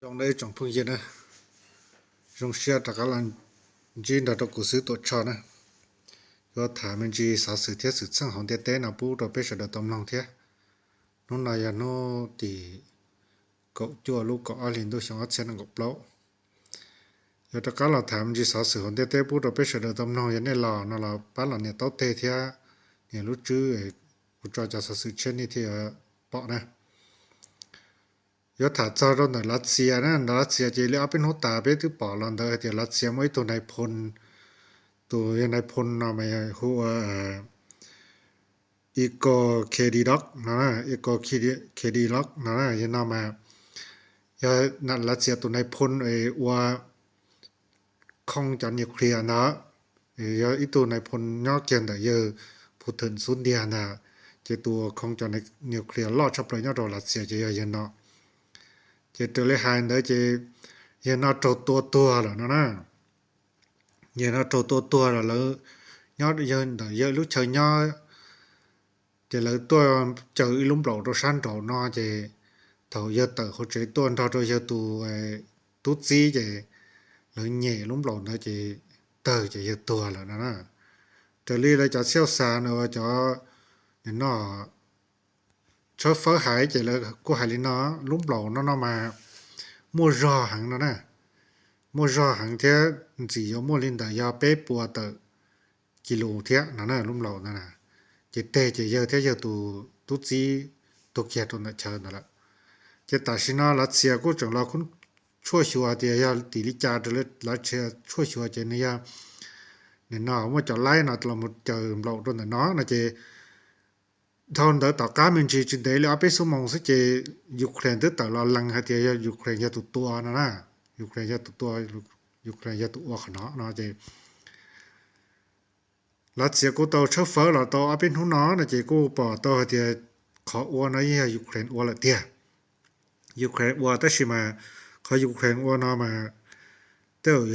Zoo nawb ib tsoom phooj ywg na, zoo siab rov qab los ntsib nrog rau kuv xwb tuam tshoj na. Yuav tham me ntsis xov xwm thiab xwm txheej hauv ntiaj teb no pub rau peb sawv daws tau mloog thiab. Hnub no yog hnub tim kaum cuaj lub kaum ob hlis ntuj xyoo ob txhiab nees nkaum plaub. Yuav rov qab los tham me ntsis xov xwm hauv ntiaj teb pub rau peb sawv daws tau mloog, yog nej los no los pab los nias taub teg thiab nias lub tswb, kuv tso cov xov xwm tshiab nej thiaj yuav pom na. Yuav tham txog rau ntawm Lav Xias na, ntawm Lav Xias ces li ob peb hnub tas peb twb pom los ntawd hais tias Lav Xias muaj ib tug nais phoo, tus yog nais phoo no mas hu ua Igor Kirillov no, Igor Kirillov no, yog no mas yog Lav Xias tus nais phoo ua khoo cov nuclear ntawd, yog ib tug nais phoo nyob kiag ntawm yawg Putin xub ntiag ntag, ces tus ua khoo cov nuclear loj tshaj plaws nyob rau Lav Xias ces yog yawg no. Ces raws li hais ntawd ces yawg no raug tua tuag lawm no na. Yawg no raug tua tuag lawm, lawv nyob yawg ntawm yawg lub chaw nyob, ces lawv tuaj caw ib lub nplaum rau sab nraud no ces thaum yawg tawm hauv tsev tuaj nrog rau yawg tus tub txib ces lawv nyem lub nplaum ntawd ces tawg ces yawg tuag lawm no na. Raws li lawv cov xauj xas no cov no tshawb fawb hais ces lawv kuj hais li no, lub nplaum no no mas muaj zog heev no na, muaj zog heev thiab ntxim yuav muaj li ntawm yog peb puas tawm kis lus thiab no na lub nplaum ntawd. Ces teg ces yawg thiab yawg tus tub txib tuag kiag rau ntawm chaw ntawd lawm. Ces tam sim no Lav Xias kuj tseem los tshuaj xyuas tias yog tim li cas raws li Lav Xias tshuaj xyuas ces nws yog, nim no muaj cov laib no los mus caws nplaum rau ntawm no no ces dhau ntawd tom qab me ntsis tsis ntev li ob peb xuab moos xwb ces Ukraine twb tawm los lees hais tias yog Ukraine yog tus tua no na, Ukraine yog tus tua, Ukraine yog tus ua qhov no no ces Lav Xias kuj tau tshawb fawb los tau ob peb hnub no no ces kuj pom tau hais tias qhov ua no yeej yog Ukraine ua lawm tiag. Ukraine ua tab sis mas qhov Ukraine ua no mas tej zaum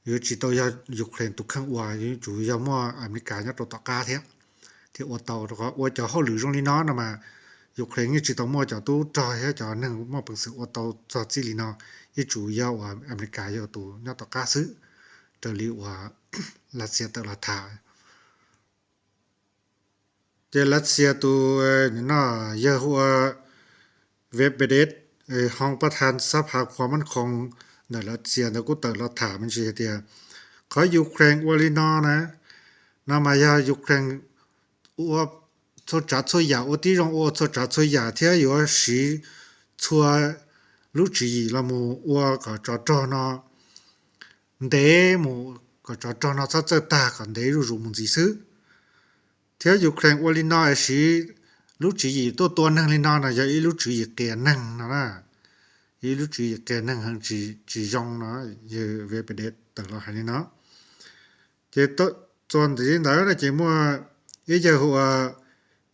yuav tsis tau yog Ukraine tus kheej ua, yuav tsum yog muaj Amelikas nyob rau tom qab thiab, thiaj ua tau. Rau qhov ua cov hauj lwm zoo li no no mas Ukraine yeej tsis tau muaj cov tub rog thiab cov neeg muaj peev xwm ua tau txog txij li no, yeej tsum yog uas Amelikas yog tus nyob tom qab xwb, raws li uas Lav Xias tawm los tham. Ces Lav Xias tus no yawg hu ua Medvedev, hoo pab thaj xab pha khua mab khoom ntawm Lav Xias ntawd kuj tawm los tham me ntsis hais tias qhov Ukraine ua li no na, no mas yog Ukraine ua txhua tsav txhua yam, ua tib zoo ua txhua tsav txhua yam thiab yuav siv txhua lub tswv yim los mus ua kom tsov rog no ntev mus, kom tsov rog no txhob txawj tag, kom ntev zuj zus mus ntxiv xwb. Thiab Ukraine ua li no es siv lub tswv yim tuaj tua neeg li no no yog ib lub tswv yim qias neeg no na, ib lub tswv yim qias neeg heev, tsis zoo no, yawg Medvedev tawm los hais li no. Ces txuas ntxiv ntawd no ces muaj ib yawg hu ua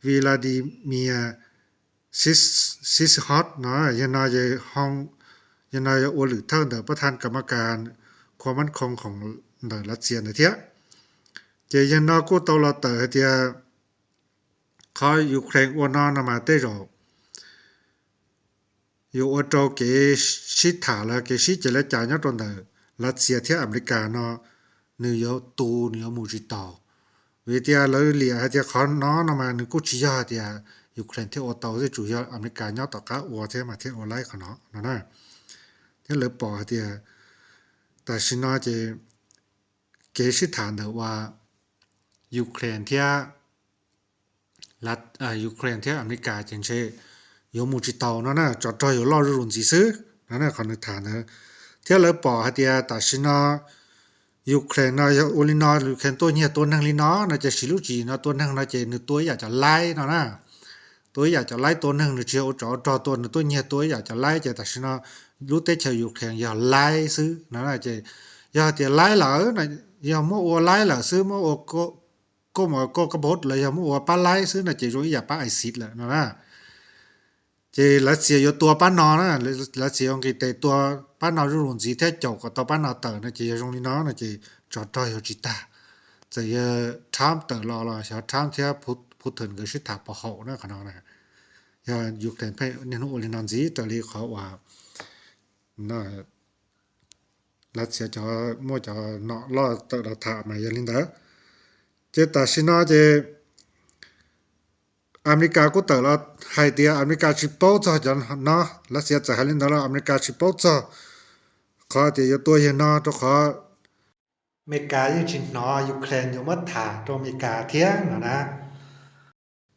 Vladimir Syschyov no, yawg no, yawg no yog ua lwm thawj ntawm pab thaj kam ma kas khua mab khoom ntawm Lav Xias ntawd thiab. Ces yawg no kuj tau los tawm hais tias qhov Ukraine ua no no mas tej zaum yuav ua rau kev sib tham los kev sib ces lawv cas nyob rau ntawm Lav Xias thiab Amelikas no nws yuav tu, nws yuav mus tsis taus. Vim tias lawv liam hais tias qhov no no mas nws kuj tsis yog hais tias Ukraine thiaj ua tau, tej zaum yog Amelikas nyob tom qab ua thiab mas thiaj ua laib qhov no no na. Thiab lawv pom hais tias tam sim no ces kev sib tham ntawm uas Ukraine thiab Ukraine thiab Amelikas ces ntshe yuav mus tsis taus no na, tsov rog yuav loj zuj zus ntxiv xwb no na, qhov nws tham ntawd. Thiab lawv pom hais tias tam sim no Ukraine no yog ua li no, Ukraine tuaj nyiag tua neeg li no no ces siv lub tswv yim no tua neeg no ces nws tua ib yam cov laib no na. Tua ib yam cov laib tua neeg, nws tsis yog ua tsov ua rog tua, nws tuaj nyiag tua ib yam cov laib ces tam sim no lub teb chaws Ukraine yog laib xwb no ces yog hais tias laib lawm, yog muab ua laib lawm xwb, muab ua koj mus koj kab pov los yog muab ua pab laib xwb no ces zoo ib yam pab ISIS lawm no na. Ces Lav Xias yuav tua pab no na, Lav Xias yuav nqis tes tua pab no zuj zus ntxiv thiab caum kom tau pab no tawm no ces yog zoo li no no ces tsov rog yuav tsis tag. Txawm yog Trump tawm los los xyov Trump thiab Putin nkawd sib tham pov haum na qhov no na. Yog Ukraine pheej niaj hnub ua li no ntxiv raws li qhov uas Lav Xias cov muaj cov nom loj tawm los tham mas yog li ntawd. Ces tam sim no ces Amelikas kuj tawm los hais tias Amelikas tsis paub txog cov no. Lav Xias txawm hais li ntawd los Amelikas tsis paub txog qhov tias yuav tua yawg no rau qhov Amelikas yeej tsis hnov Ukraine yuav muab tham rau Amelikas thiab no na.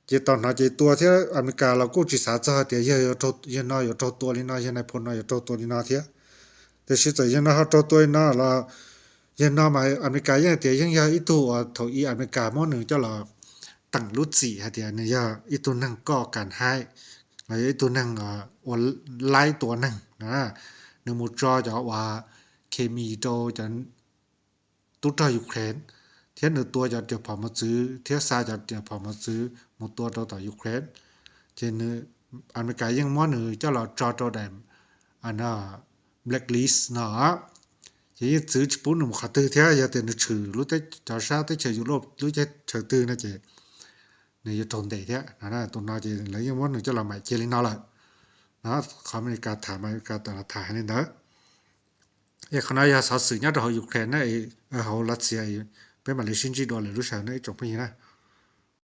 Ces tau hnov ces tua thiab Amelikas los kuj tsis xav txog tias yawg no yuav raug tua li no, yawg nais phoo no yuav raug tua li no thiab. Tiam sis txawm yawg no ho raug tua li no los yawg no mas Amelikas yeej hais tias yeej yog ib tug uas thaum ub Amelikas muab nws coj los teem lub txim hais tias nws yog ib tug neeg koj kam haib los yog ib tug neeg ua laib tua neeg. Nws mus tso cov uas khes mis rau cov tub rog Ukraine, thiab nws tua cov riam phom mos txwv thiab xa cov riam phom mos txwv mus tua rau tom Ukraine. Ces Amelikas yeej muab nws coj los tso rau daim blacklist no, ces yeej txwv tsis pub nws mus qhov twg thiab. Yog tias nws tshwm lub cov sab teb chaws Europe lub teb chaws twg no ces nws yuav raug ntes thiab. Tus no ces lawv yeej muab nws coj los maim cia li no lawm. No qhov Amelikas tham, Amelikas tawm los tham hais li ntawd. Es qhov no yog xov xwm nyob rau hauv Ukraine na, hauv Lav Xias, peb mam li sib ntsib dua lwm lub sij hawm na ib tsoom phooj ywg na.